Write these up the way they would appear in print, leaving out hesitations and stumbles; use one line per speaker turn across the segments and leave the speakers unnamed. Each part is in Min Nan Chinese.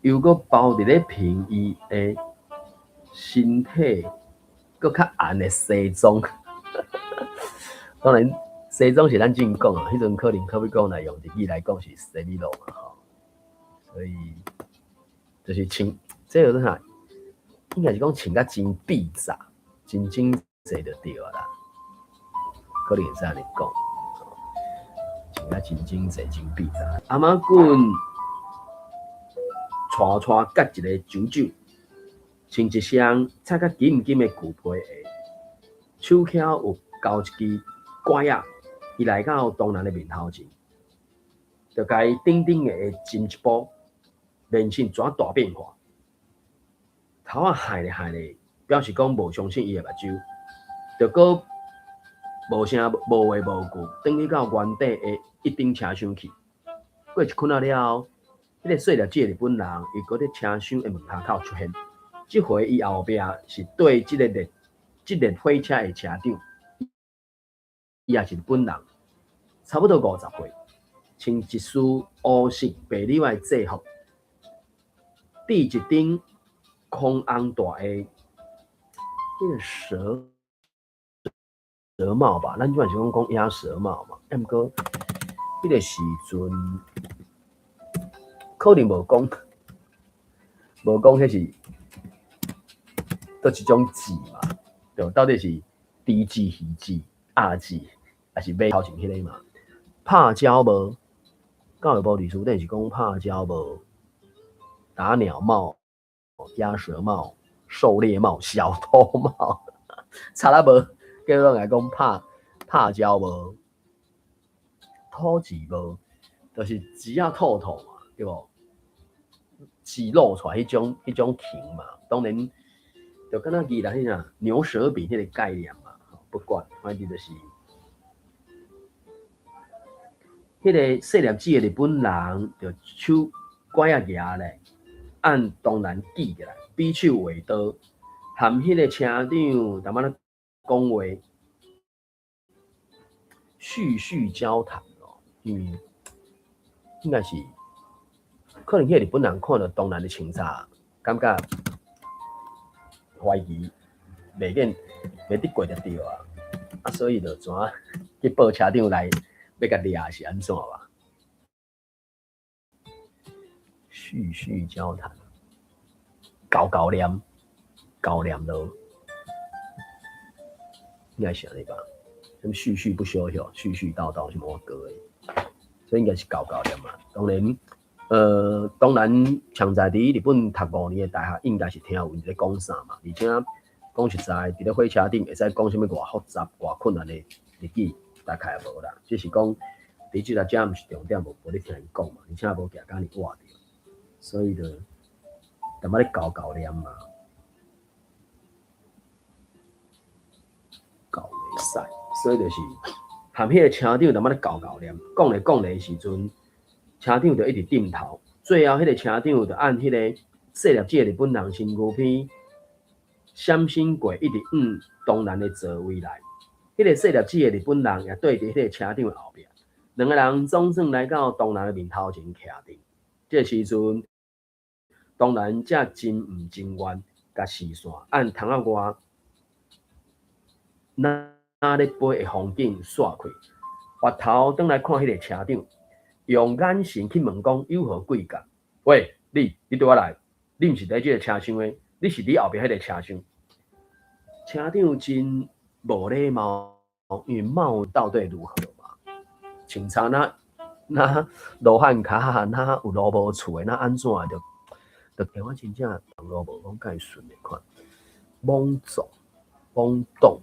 又閣包佇咧評伊的身體，閣較紅的西裝。當然，西裝是咱正講啊，彼陣可能可欲講來用日語來講是背広嘛吼，所以就是穿這個啥，應該是講穿甲真筆雜、真整齊就對啊啦，可能會使按呢講，穿甲真整齊、真筆雜。阿媽棍帶帶佮一个酒酒，穿一雙擦甲金金的舊皮鞋，手抾有勾一支拐仔，伊來到東南的面頭前，就共伊頂頂的斟一步，面色怎大變化，頭仔害咧害咧，表示講無相信伊的目睭，就閣無聲無話無句，轉去到原底的一等車廂去。過一困仔了後，彼個細粒子的日本人，伊閣佇車廂的門跤口出現。這回伊後壁是對這个列這列火車的車長，伊也是日本人，差不多50歲，穿一身烏色白領的制服，戴一頂空紅大的彼個蛇舌帽吧，咱這擺是講講鴨舌帽嘛，毋過彼個時陣可能無講，無講彼是佗一種字嘛，對，到底是豬字、魚字、鴨字，抑是馬頭前彼个嘛？拍鳥帽，教育部歷書頂是講拍鳥帽、打鳥帽、鴨舌帽、狩獵帽、小偷帽，賊仔帽，叫做來講拍拍鳥帽、吐舌帽，就是舌仔吐吐嘛，對無？舌露出來彼種形嘛，當然就敢若宜蘭彼啥牛舌餅彼个概念嘛，不管，反正就是彼個細粒子的日本人，就手拐仔舉咧，按東南記起來，比手畫刀，含彼個車長淡仔咧講話，絮絮交談哦，因為應該是可能彼個日本人看著東南的穿插，感覺懷疑，袂免袂得過就對啊，啊，所以就怎去報車長來欲共掠是按怎吧？絮絮交談，厚厚念，厚念囉，應該是按呢吧？啥物絮絮不休吼，絮絮叨叨是無歌的，所以應該是厚厚念嘛。當然，當然，像在佇日本讀5年的大學，應該是聽有𪜶咧講啥嘛。而且講實在，佇咧火車頂會使講啥物偌複雜、偌困難的日語，大概也無啦。只是講佇這個遮毋是重點，無無咧聽𪜶講嘛，而且無行甲爾活著，所以就淡仔咧厚厚念嘛，厚袂使，所以就是含彼個車長淡仔咧厚厚念，講咧講咧的時陣，車長就一直點頭，最後彼個車長就按彼個細粒子的日本人身軀邊閃身過，一直向東南的座位來。彼個細粒子的日本人也對佇彼個車長的後壁，兩个人總算來到東南的面頭前徛定。這個時陣，東南才真毋情願，共視線按窗仔外若咧飛的風景煞開，回頭轉來看彼個車長，用眼神去問講有何貴幹？喂，你，你綴我來，你毋是佇這个車廂的，你是佇後壁彼个車廂。車長真無禮貌，因為帽到底如何嘛？穿插若若羅漢跤，若有路無厝的，若按怎就就欸，我真正路無講介順的款，懵懂，懵懂。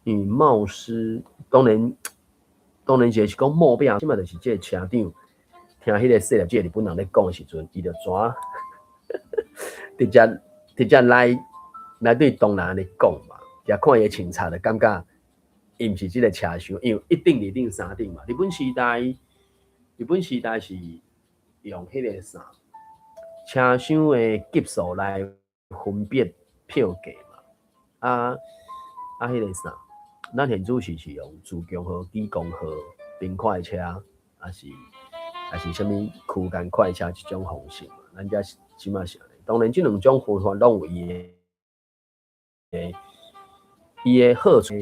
因為帽師當然當然一個是講帽餅，這擺就是這個車長聽彼個細粒子日本人咧講的時陣，伊就怎直接直接來來對東南咧講嘛，也看伊穿插就感覺伊毋是這个車廂，因為一等、二等、三等嘛。日本時代是用彼個啥車廂的級數來分別票價嘛。啊啊，彼個啥，咱現主時是用自強號、機工號、冰快車，抑是抑是啥物區間快車這種方式嘛。咱遮是這馬是按呢。當然，這兩種方法攏有伊的好處。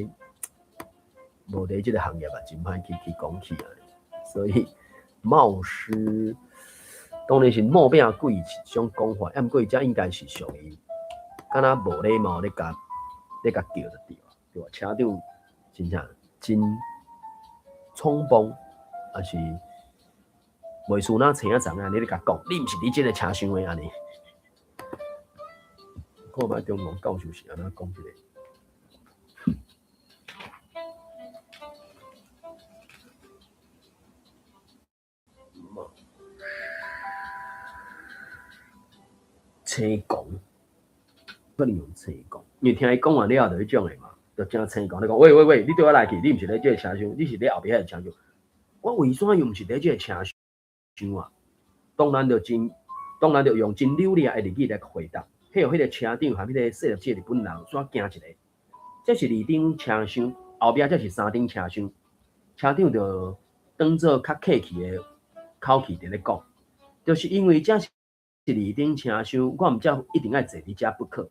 無佇這个行業啊，真歹去講起啊。所以，冒失當然是冒拚鬼一種講法，抑毋過這應該是屬於敢若無禮貌咧共叫就對，對吧？車長真正真衝動，抑是袂輸哪青仔叢啊？你咧共講，你毋是佇這个車廂的按呢？看覓中國教授是按怎講這个？青狂，可能用青狂，因為聽伊講完了後，就彼種的嘛，就誠青狂。你講喂喂喂，你對我來去，你毋是咧這个車廂，你是咧後壁彼个車廂。我為啥又毋是咧這个車廂啊？當然就用真流利的日語來回答。彼個車長和彼個細粒子日本人煞驚一个。這是二等車廂，後壁才是三等車廂。車長就當做較客氣的口氣佇咧講，就是因為這是二等車廂，我毋才一定愛坐佇遮不可。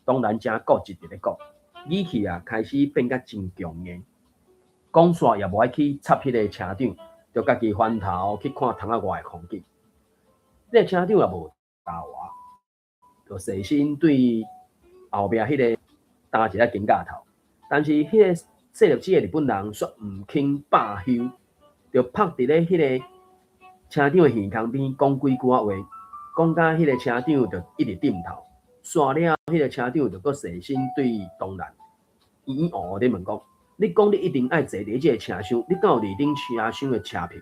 當然誠固執佇咧講，語氣啊開始變甲真強硬。講煞也無愛去插彼個車長，就家己翻頭去看窗仔外的風景。這個車長也無答話，就細心對後壁彼個搭一下肩胛頭。但是彼個細粒子的日本人煞毋肯罷休，就拍佇咧彼個車長的耳孔邊講幾句仔話，講甲彼個車長就一直點頭。煞了，彼個車長就閣細心對東蘭圓圓咧問講：你講你一定愛坐佇這个車廂，你敢有二等車廂的車票？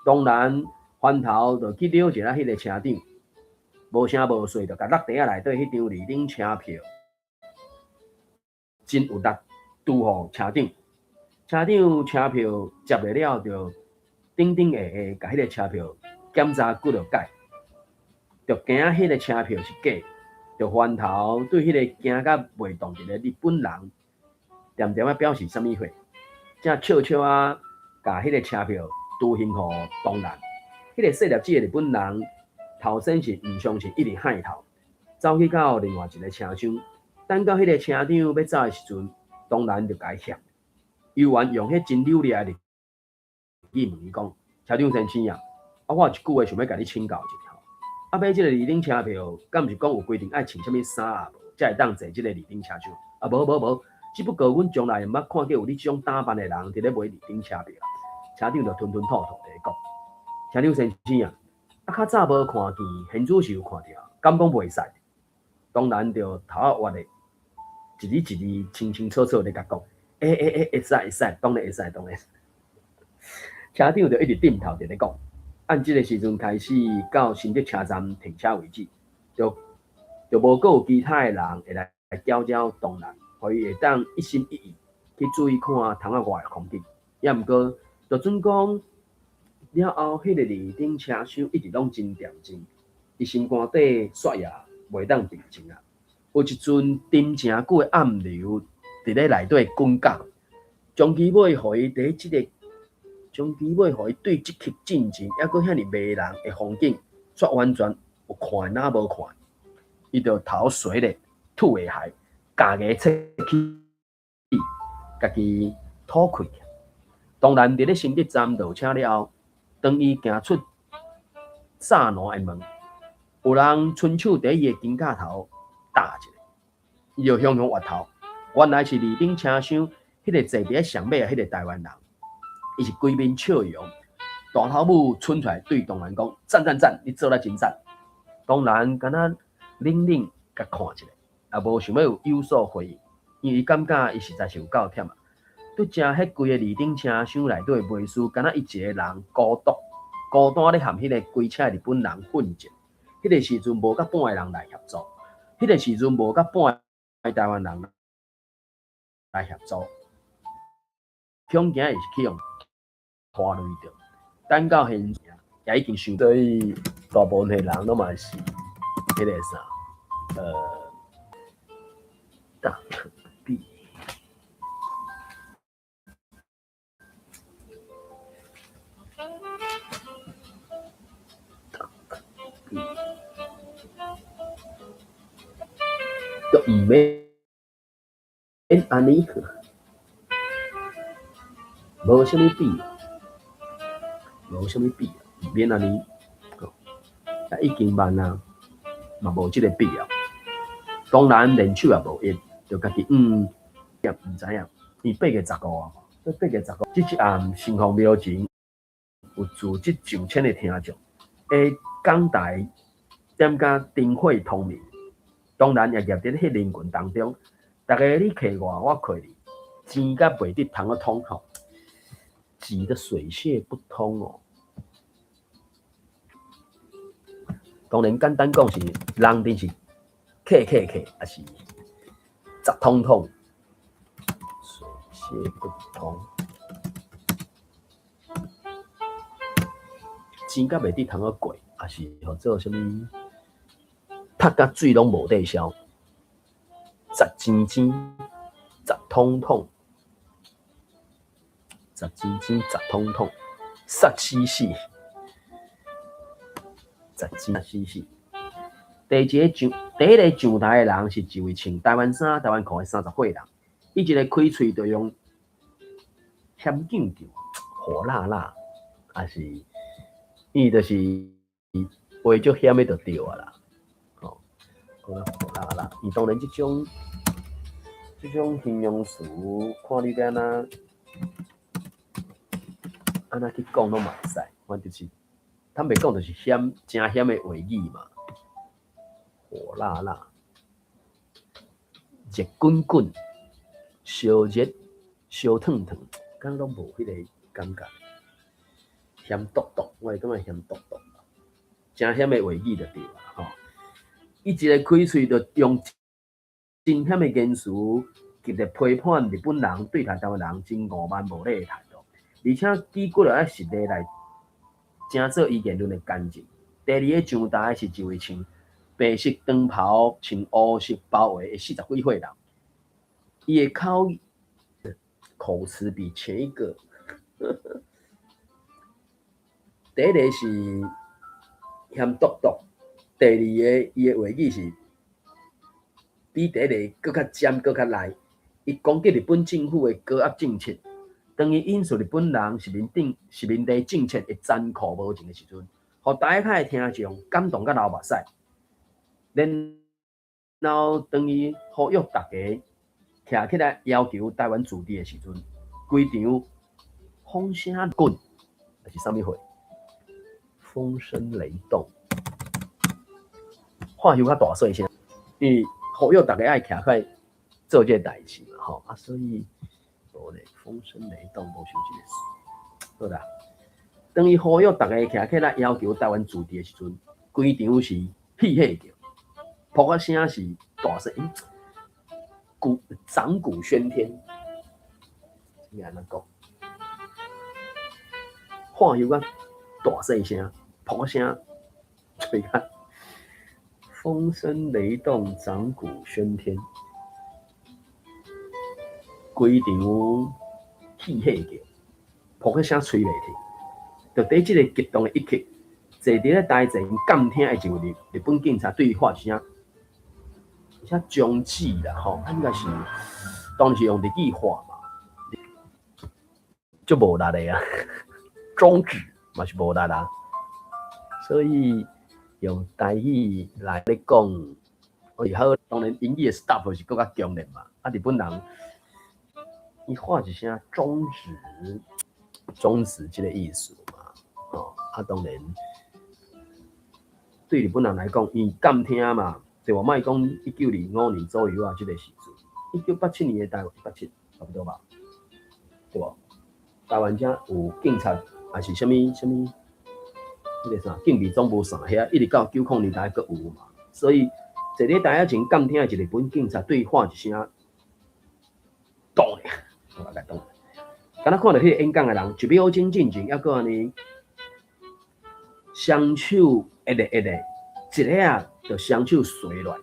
東蘭翻頭就去撩一下彼個車長，無聲無說就共落袋仔內底彼張二等車票，真有力拄予車長。車長車票接落了，就頂頂下下共彼个車票檢查幾落擺，就驚彼个車票是假，就翻頭對彼個驚甲袂動一个日本人，恬恬仔表示啥物貨，才笑笑仔共彼个車票拄還予東蘭。彼个細粒子的日本人頭先是毋相信，一直害頭，走去到另外一个車廂，等到彼个車長欲走的時陣，東蘭就共伊翕，猶原用彼真流利的日語問伊講：車長先生啊，啊，我有一句話想欲共你請教一下吼。啊，買這个二等車票，敢毋是講有規定愛穿啥物衫啊無，才會當坐這个二等車廂？啊，無無無，只不過阮從來毋捌看過有你這種打扮的人佇咧買二等車票。車長就吞吞吐吐佇咧講：車長先生啊，啊，較早無看見，現主是有看著，敢講袂使？當然就頭仔越咧，一字一字清清楚楚咧共講。欸欸欸，會使會使，當然會使，當然。車長就一直點頭佇咧講。按這个時陣開始到新竹車站停車為止，就無閣有其他的人會來攪擾東蘭，予伊會當一心一意去注意看窗仔外的風景。抑毋過，就準講了後，彼个二等車廂一直攏真恬靜，伊心肝底煞也袂當平靜啊。有一陣沉誠久的暗流佇咧內底滾攪，終其尾予伊佇這个，終其尾予伊對這刻進前猶閣遐爾迷人的風景，煞完全有看若無看。伊就頭垂咧，吐下海，咬牙切齒，家己吐氣。當然，佇咧新竹站落車了後，當伊行出柵欄的門，有人伸手佇伊的肩胛頭搭一下，伊就雄雄越頭，原來是二等車廂彼个坐佇咧上尾的彼个台灣人，伊是規面笑容，大頭母伸出來對東蘭講：讚讚讚，你做得真讚。東蘭敢若冷冷共看一下，也無想欲有所回應，因為伊感覺伊實在是有夠忝啊。拄才彼規个二等車廂內底袂輸，敢若伊一个人孤獨孤單咧和彼个開車的日本人奮戰。彼个時陣無甲半个人來協助，彼个時陣無甲半個台灣人來協助，恐驚伊是去予拖累著。等到現在也已經傷，所以大部分的人攏嘛是彼个啥，大可不必。就毋免按呢，無啥物必要，無啥物必要，毋免按呢，啊已經慢啊，嘛無這个必要。當然練手也無益，就家己也毋知影，伊8月15啊，這八月十五，這一暗城隍廟前有組織上千个聽眾，會講台點甲燈火通明，當然也夾佇彼人群當中，逐家你客我，我客你，錢甲袂得通個通吼，擠得水泄不通哦。當然簡單講是人頂是客客客，抑是雜通通，水泄不通，錢甲袂得通個過，抑是號做啥物，讀甲水攏無底消，雜錢錢，雜通通，雜錢錢，雜通通，殺死死，雜錢死死。第一個上台的人是一位穿台灣衫、台灣褲的30歲人，伊一个開喙就用鹹醬醬、火辣辣，抑是伊就是話足險的就對啊啦，吼，講啊火辣辣。伊當然這種形容詞，看你欲按怎按怎去講攏嘛會使，反正就是坦白講，就是險，誠險的話語嘛。火辣辣，熱滾滾，燒熱，燒燙燙，敢攏無彼個感覺。鹹篤篤，我會感覺鹹篤篤，誠險的話語就對啦，吼。伊一个開喙就用真險的言辭，極力批判日本人對待台灣人真傲慢無禮的態度，而且舉幾落仔實例來成做伊言論的干淨。第二个上台的是一位穿白色長袍、穿烏色包圍的40幾歲人，伊的口齒比前一個，第一个是嫌毒毒，第二个伊的話語是比第一个閣較尖、閣較利。伊攻擊日本政府的高壓政策，當伊引述日本人殖民地政策的殘酷無情的時陣，予台下的聽眾感動甲流目屎。然後當伊呼籲大家徛起來要求台灣自治的時陣，規場風聲滾，抑是啥物貨？風聲雷動，喊予較大細聲，因為呼籲大家愛徛起來做這个代誌嘛，吼啊，所以無咧，風聲雷動無想這个事，好啦。當伊呼籲大家徛起來要求台灣自治的時陣，規場是戲戲叫，噗仔聲是大聲，掌鼓喧天，你按怎講？喊予較大細聲，噗仔聲，吹較風聲雷動，掌鼓喧天，規場戲戲叫，噗仔聲吹袂停。就佇這个激動的一刻，坐佇咧台前監聽的一位日本警察對伊喊一聲，一聲終止啦吼，啊應該是當時用日語喊嘛，足無力的啊，終止嘛是無力啊，所以用台語來咧講，以後當然英語的 stop 是閣較強烈嘛，啊日本人伊喊一聲終止，終止這个意思嘛，吼，啊當然對日本人來講，伊監聽嘛，對無？莫講1925年左右啊，這个時陣，1987年的台灣，87差不多吧，對無？台灣遮有警察，抑是啥物啥物，彼个啥警備總部啥遐，一直到90年代閣有嘛。所以坐佇台仔前監聽的一日本警察對伊喊一聲，擋咧，我來擋。敢若看著彼个演講的人，一秒鐘進前，猶閣按呢，雙手一个一个，一下仔就雙手隨亂，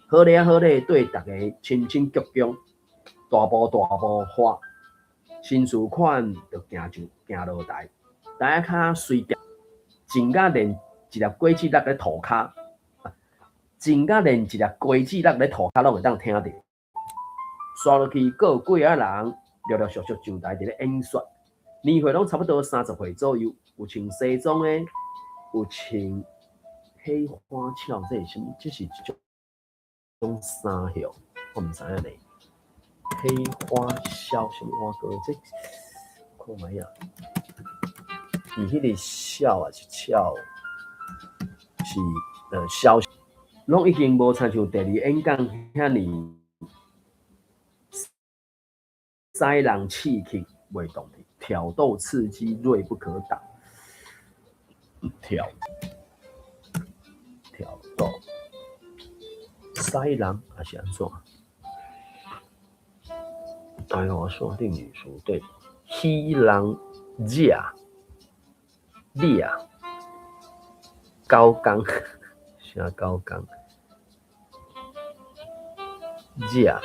好咧好咧，對逐家深深鞠躬，大步大步喊，新事款就行上行落台，台仔跤隨定靜甲連一粒果子落咧塗跤，靜甲連一粒雞子落咧塗跤攏會當聽著。紲落去，閣有幾仔人陸陸續續上台佇咧演說，年歲攏差不多30歲左右，有穿西裝的，有穿黑花俏，這是啥物？這是一種衫哟，我毋知影咧。黑花綃啥物碗糕？這看覓仔？伊彼个綃抑是俏，是綃，攏已經無親像第二演講遐爾使人刺激袂動的，挑逗刺激銳不可擋。挑逗，使人抑是按怎？哎喲，山頂女書對，喜人惹掠狗公，啥狗公？惹。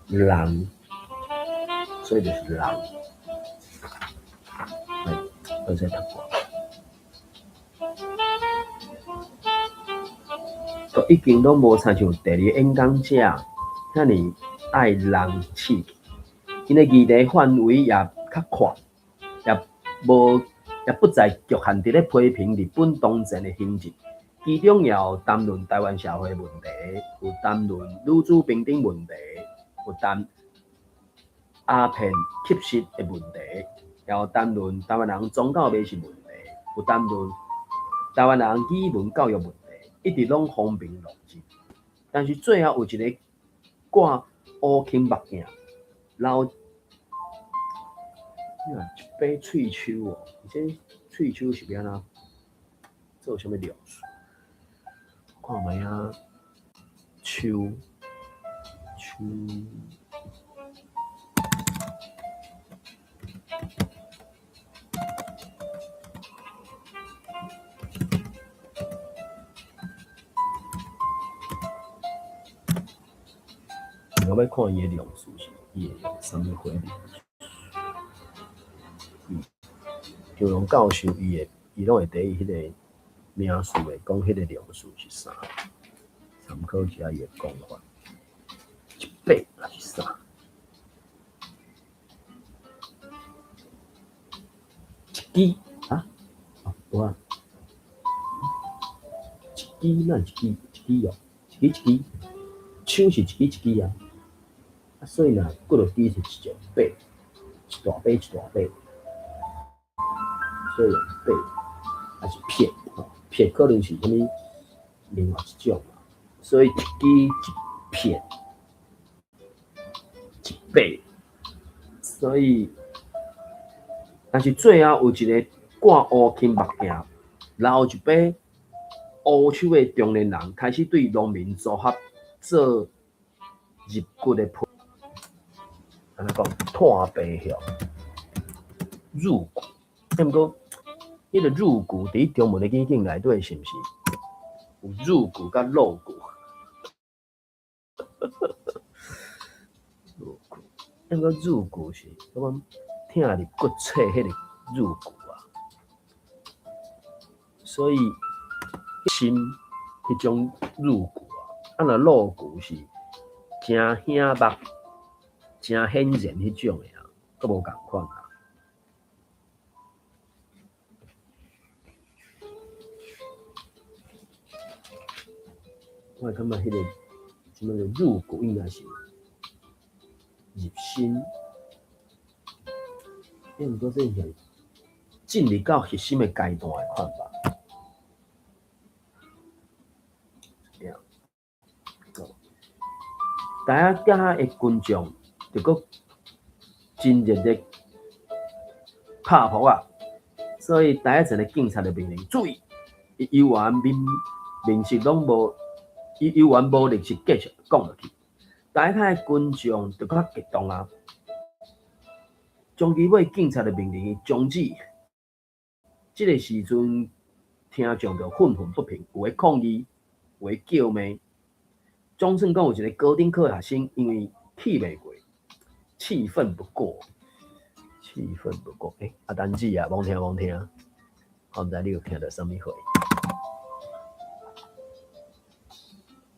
人，所以就是人。來，閣再讀過。都已經攏無親像第二演講者遐爾愛人刺激，𪜶的議題範圍也較闊，也無也不再局限佇咧批評日本當前的行政，其中也有談論臺灣社會問題，有談論女子平等問題，有談鴉片吸食的問題，也有談論臺灣人宗教迷信問題，有談論臺灣人語文教育問題，一直攏風平浪靜。但是最後有一個掛烏框目鏡，留一把喙鬚哦，這喙鬚是欲按怎做啥物描述？看覓仔，鬚鬚。我欲看伊的量詞是伊會用啥物貨描述。張龍教授伊會，伊攏會佇伊彼个名詞會講彼個量詞是啥，參考一下伊的講法。一把抑是啥？一支啊？無啊？一支哪一支？一支哦，一支一支，手是一支一支啊。啊，所以若幾落支是一隻把，一大把一大把，所以用把，抑是片吼，片可能是啥物另外一種啊。所以一支一片一把，所以，但是最後有一个掛烏框目鏡，留一把烏鬚的中年人，開始對農民組合做入骨的批，按怎講？炭白吼，入骨。毋過，彼个入骨佇中文的語境內底是毋是有入骨佮露骨？入骨，毋過入骨是我講疼入骨脆彼个入骨啊，所以心彼種入骨啊，啊若露骨是誠顯目、誠顯然彼種的啊，閣無仝款啊。我感覺彼個啥物入骨應該是入心，毋過這是進入到核心的階段的款吧。對。台仔遮的群眾就閣真熱烈拍噗仔，所以台仔前的警察就命令注意，伊猶原面面色攏無，伊猶原無力氣繼續講落去。台仔的群眾就較激動啊！終其尾，警察就命令伊終止。這个時陣，聽眾就憤憤不平，有的抗議，有的叫罵。總算講有一个高等科學生，因為氣袂過，氣憤不過，氣憤不過，欸，阿丹姊啊，罔聽罔聽，我毋知你有聽著啥物貨。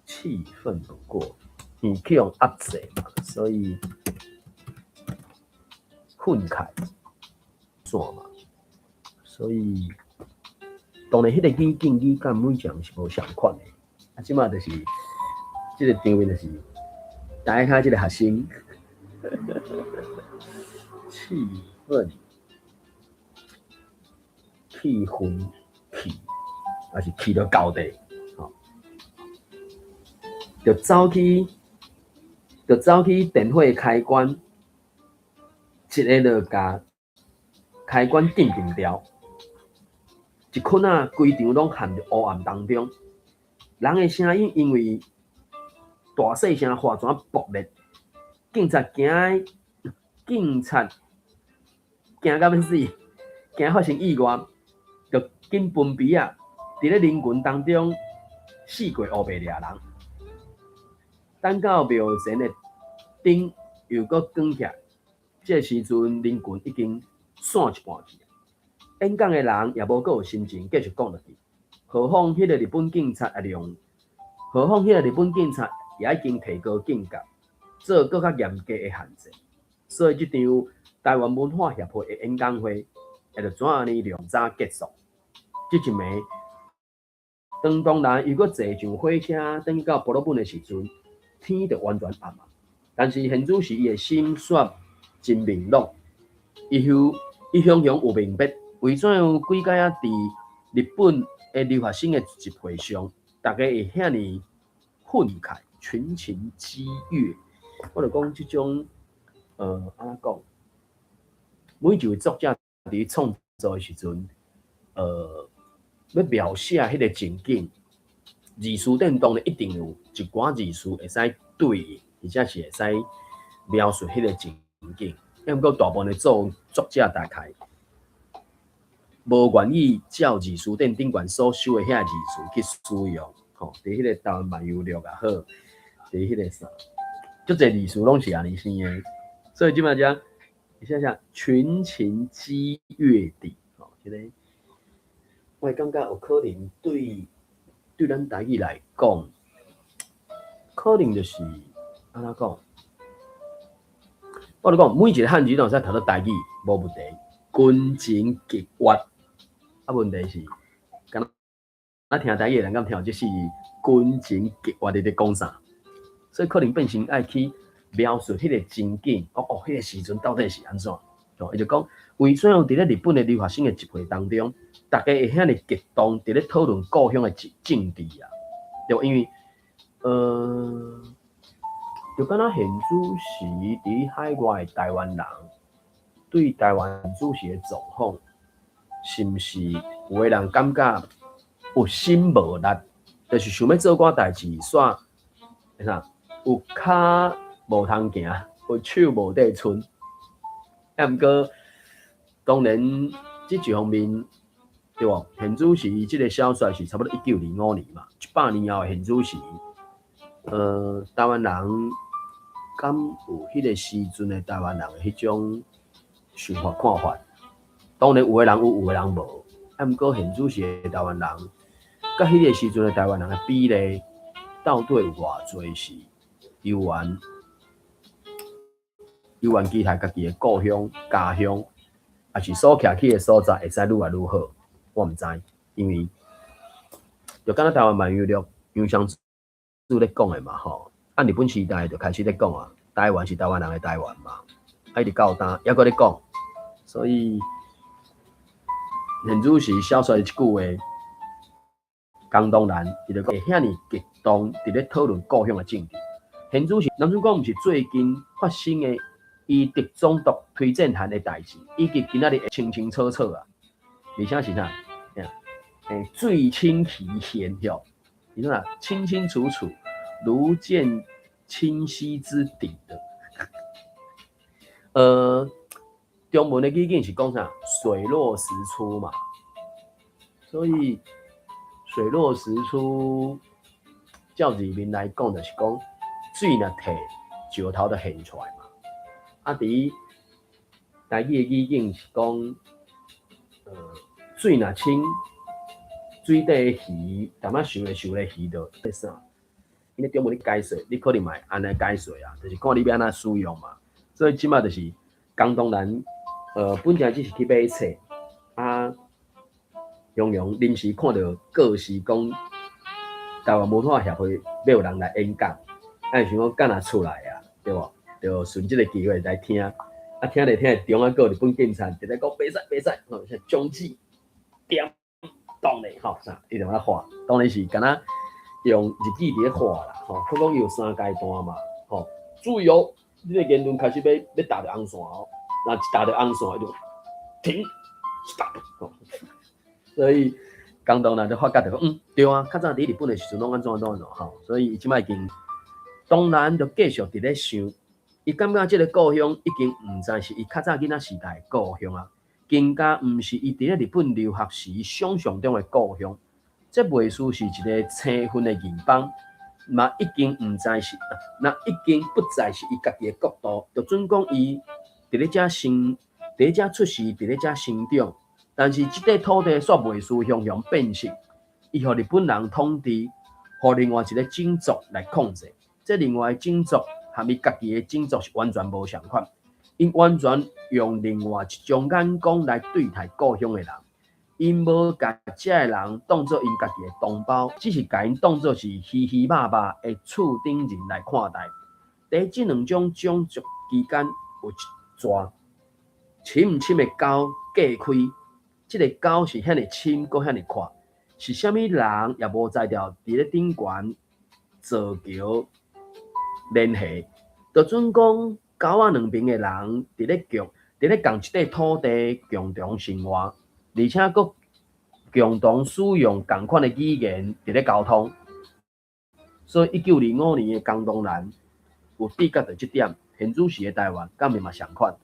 氣憤不過，因為去予壓制嘛，所以憤慨線嘛，所以當然彼個語境語感每一人是無仝款的。啊，這馬就是這個場面，就是台下這個學生氣憤、氣憤、氣，抑是氣著到底，吼，就走去電火開關，一下就共開關撳撳掉，一困仔，規場攏陷入烏暗當中。人的聲音因為大細聲化成爆裂，警察驚，警察驚甲欲死，驚發生意外，就緊奔避仔，佇咧人群當中四界烏白掠人。等到廟前的燈又閣關起來，這個時陣人群已經散一半去。演講的人也無閣有心情繼續講落去。何況彼個日本警察也用，何況彼個日本警察也已經提高警覺，做閣較嚴格的限制。所以這場台灣文化協會的演講會，也就怎按呢量早結束。這一暝，當東蘭又閣坐上火車轉到波洛本的時陣，天就完全暗啊。但是現主時伊的心卻真明朗，伊雄伊雄雄有明白，為怎樣幾擺仔佇日本的留學生的集會上，逐家會遐爾憤慨，群情激越。我就講這種，按怎講？每一位作者佇創作的時陣，欲描寫彼個情景，字詞典當然一定有一寡字詞會使對應，或者是會使描述彼個情景。毋過大部分的作者大概無願意照字詞典頂懸所收的遐字詞去使用，吼，佇彼個台灣漫遊錄也好，佇彼個啥，足濟字詞攏是按呢生的，所以這擺遮，你想想群情激越地，吼，這個我會感覺有可能對咱台語來講，可能就是按怎講？我咧講每一個漢字攏會使讀做台語，無問題。群情激越，啊，問題是，敢若聽台語的人敢聽有這四字群情激越佇咧講啥？所以可能變成愛去描述彼個情景，哦哦，彼個時陣到底是按怎？哦，伊就講，為怎樣佇咧日本的留學生的集會當中，逐家會遐爾激動，佇咧討論故鄉的政治啊？對，因為，就敢若現主時佇海外的台灣人對台灣主時的狀況，是毋是有的人感覺有心無力，就是想欲做寡代誌，煞啥有跤無通行，有手無得伸。啊，毋過當然，這一方面對無？現主時這個小說是差不多1925年嘛，100年後的現主時，台灣人敢有彼個時陣的台灣人的彼種想法看法？當然有的人有，有的人無。啊，毋過現主時的台灣人，佮彼個時陣的台灣人的比例，到底有偌濟是猶原猶原期待家己的故鄉、家鄉，抑是所徛起的所在會使愈來愈好？我毋知，因為就敢若台灣漫遊錄楊湘子咧講的嘛吼，啊日本時代就開始咧講啊，台灣是台灣人的台灣嘛，啊一直到今猶閣咧講，所以現主時小說的一句話，江東蘭伊就講會遐爾激動，佇咧討論故鄉的政治。現主時男主講毋是最近發生的伊直總督推薦函的代誌，以及今仔日會清清楚楚啊，而且是啥？水清其現吼，伊講啊，清清楚楚，如見清溪之底的。中文的語境是講啥？水落石出嘛，所以水落石出，照字面來講，就是講水若退，石頭就現出來嘛。啊，佇台語的語境是講，水若清，水底的魚，淡仔想咧想咧魚就咧啥？因為中文咧解說，你可能嘛會按呢解說啊，就是看你欲按怎使用嘛。所以這擺就是江東南，本來只是去買冊，啊，雄雄臨時看著告示講，台灣文化協會欲有人來演講，啊，想講敢若出來啊，對無？就順這个機會來聽，啊，聽咧聽咧，中間閣有日本警察佇咧講袂使袂使，吼，啥終止點當咧，吼啥，伊就按呢喊，當然是敢若用日語佇咧喊啦，吼，閣講伊有三階段嘛，吼，注意哦，你的言論開始欲欲踏著紅線哦，若一踏著紅線，伊就停，stop，吼，所以江東南就發覺著講，嗯，對啊，較早佇日本的時陣攏按怎按怎按怎吼，所以伊這擺已經當然就繼續佇咧想。伊感覺這个故鄉已經毋再是伊較早囡仔時代的故鄉啊，更加毋是伊佇咧日本留學時想像中的故鄉。這袂輸是一个青雲的異邦，嘛已經毋再是，若已經不再是伊家己的國度。就準講伊佇咧遮生，佇咧遮出世，佇咧遮成長，但是這塊土地煞袂輸雄雄變色，伊予日本人統治，予另外一个種族來控制。這另外的種族和伊家己的種族是完全無仝款，𪜶完全用另外一種眼光來對待故鄉的人，𪜶無共遮的人當做𪜶家己的同胞，只是共𪜶當做是魚魚肉肉的次等人來看待。佇這兩種種族之間有一逝深深的溝隔開，這个溝是遐爾深，閣遐爾闊，是啥物人也無才調佇咧頂懸造橋聯繫，就準講溝仔兩邊的人佇咧仝一塊土地共同生活，而且閣共同使用仝款的語言佇咧溝通。所以1925年的江東南有知覺著這點，現此時的台灣敢會嘛仝款？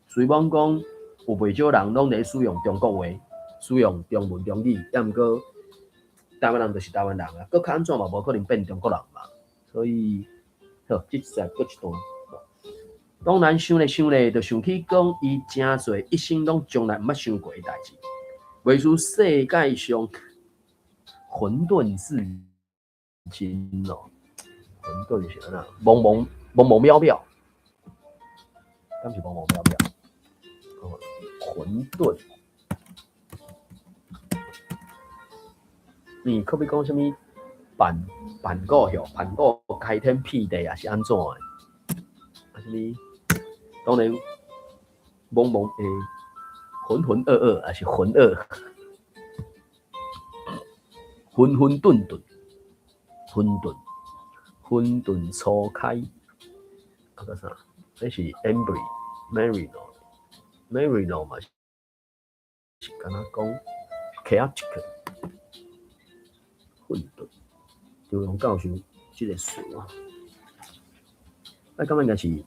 雖罔講有袂少人攏佇咧使用中國話，使用中文中語，抑毋過台灣人就是台灣人啊，閣較按怎嘛無可能變中國人嘛。所以，好，這實閣一段。當然想咧想咧，就想起講伊誠濟一生攏從來毋捌想過的代誌，袂輸世界上混沌至今哦，混沌是按怎？茫茫茫茫渺渺，敢是茫茫渺渺？哦，混沌。你可欲講啥物？盤盤古吼，盤古開天闢地啊，是按怎的？啊，啥物？當然，茫茫欸，渾渾噩噩，抑是渾噩，混混沌沌，混沌，混沌初開，啊閣啥？這是 Embry Marino，Marino 嘛是敢若講 chaotic 混沌。張榮教授這个詞啊，我感覺應該是，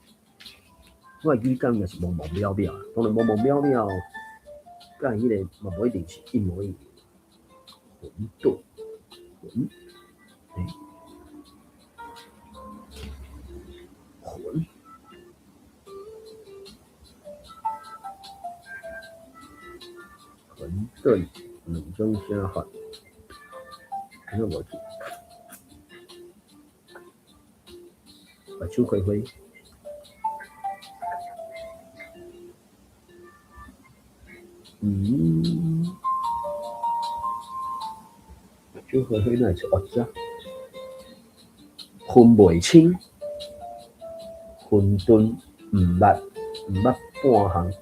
我的語感應該是茫茫渺渺，當然茫茫渺渺，佮彼个嘛無一定是一模一樣。混沌，混，欸，混，混沌兩種寫法，敢若無去。目睭花花，嗯，目睭花花哪會出惡者？分袂清，混沌毋捌半項，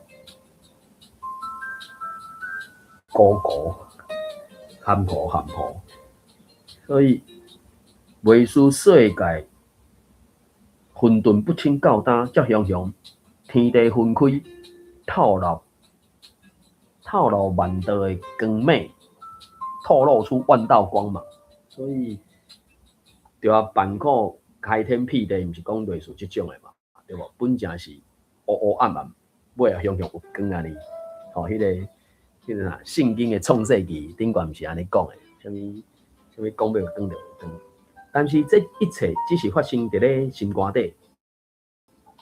糊糊，含糊含糊，所以袂輸世界。混沌不清到今才雄雄，天地分開，透露透露萬道的光芒，透露出萬道光芒。所以，對啊，盤古開天闢地，毋是講類似這種的嘛，對無？本正是烏烏暗暗，尾仔雄雄有光按呢。吼，彼个啥，聖經的創世記頂懸毋是按呢講的，啥物啥物講欲有光就有光。但是這一切只是發生佇咧心肝底，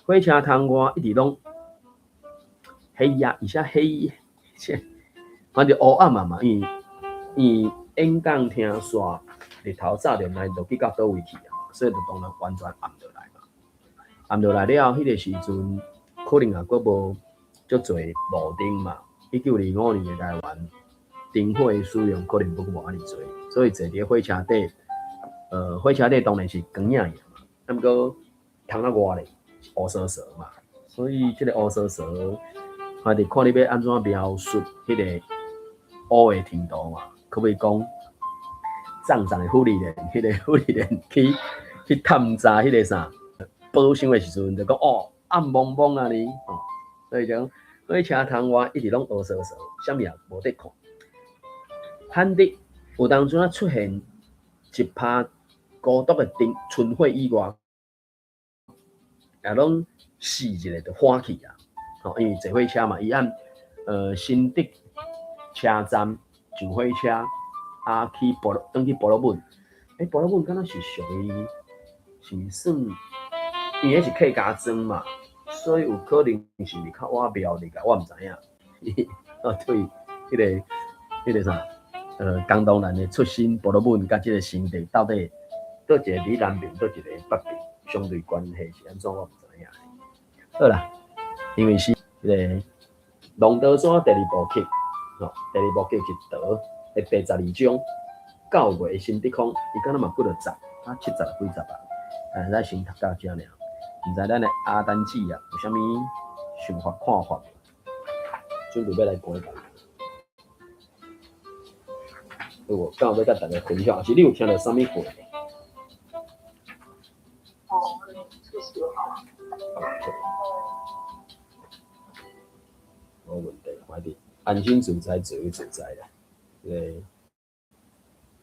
火車窗外一直攏黑夜，而且黑，反正烏暗啊嘛，因為伊演講廳煞日頭照著來落去到佗位去啊嘛，所以就當然完全暗落來嘛。暗落來了，彼個時陣可能也閣無足濟路燈嘛。1925年的台灣，燈火的使用可能閣無按呢濟，所以坐佇火車底，火車底當然是光影影嘛，啊毋過窗仔外咧烏趖趖嘛，所以這個烏趖趖，反正看你欲按怎描述彼個烏的程度嘛，可不可以講藏藏的傅立蓮，彼個傅立蓮去探查彼個啥寶箱的時陣，就講哦暗濛濛按呢，吼，所以講火車窗外一直攏烏趖趖，啥物也無得看。罕得有當陣仔出現一拍孤獨的燈，春火以外，也攏死一个就歡去啊！吼，因為坐火車嘛，伊按新竹車站上火車，啊去埔轉去埔魯本，埔魯本敢若是屬於是算，因為彼是客家莊嘛，所以有可能是毋是較晚廟裡個，我毋知影。哦，對，彼個啥，江東南的出身埔魯本佮這个新竹到底佗一个佇南邊，佗一个北邊，相對關係是按怎，我毋知影。好啦，因為是彼个龍德山第二部曲，吼，第二部曲是道的第12章，九月的新竹空，伊敢若嘛幾落集，啊七集幾集啊？咱先讀到遮爾，毋知咱的阿丹姊啊有啥物想法看法？準備欲來關台。有無？敢有欲佮大家分享？還是你有聽著啥物話？
哦，謝謝。
OK，無問題，反正安心自在，自由自在啦。這个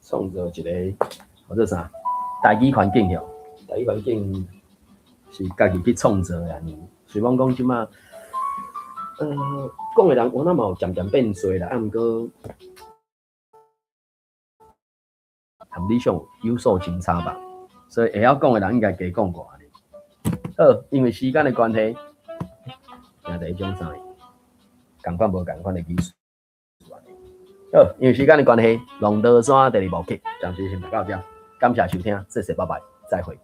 創造一个叫做啥？台語環境吼，台語環境是家己去創造的按呢。雖罔講這馬，講的人有哪嘛有漸漸變濟啦，啊毋過含理想有所真差吧。所以會曉講的人應該加講過按呢。好，因為時間的關係，聽著彼種啥？仝款無仝款的技術。好，因為時間的關係，龍德山第二部曲暫時先讀到這，感謝收聽，謝謝，拜拜，再會。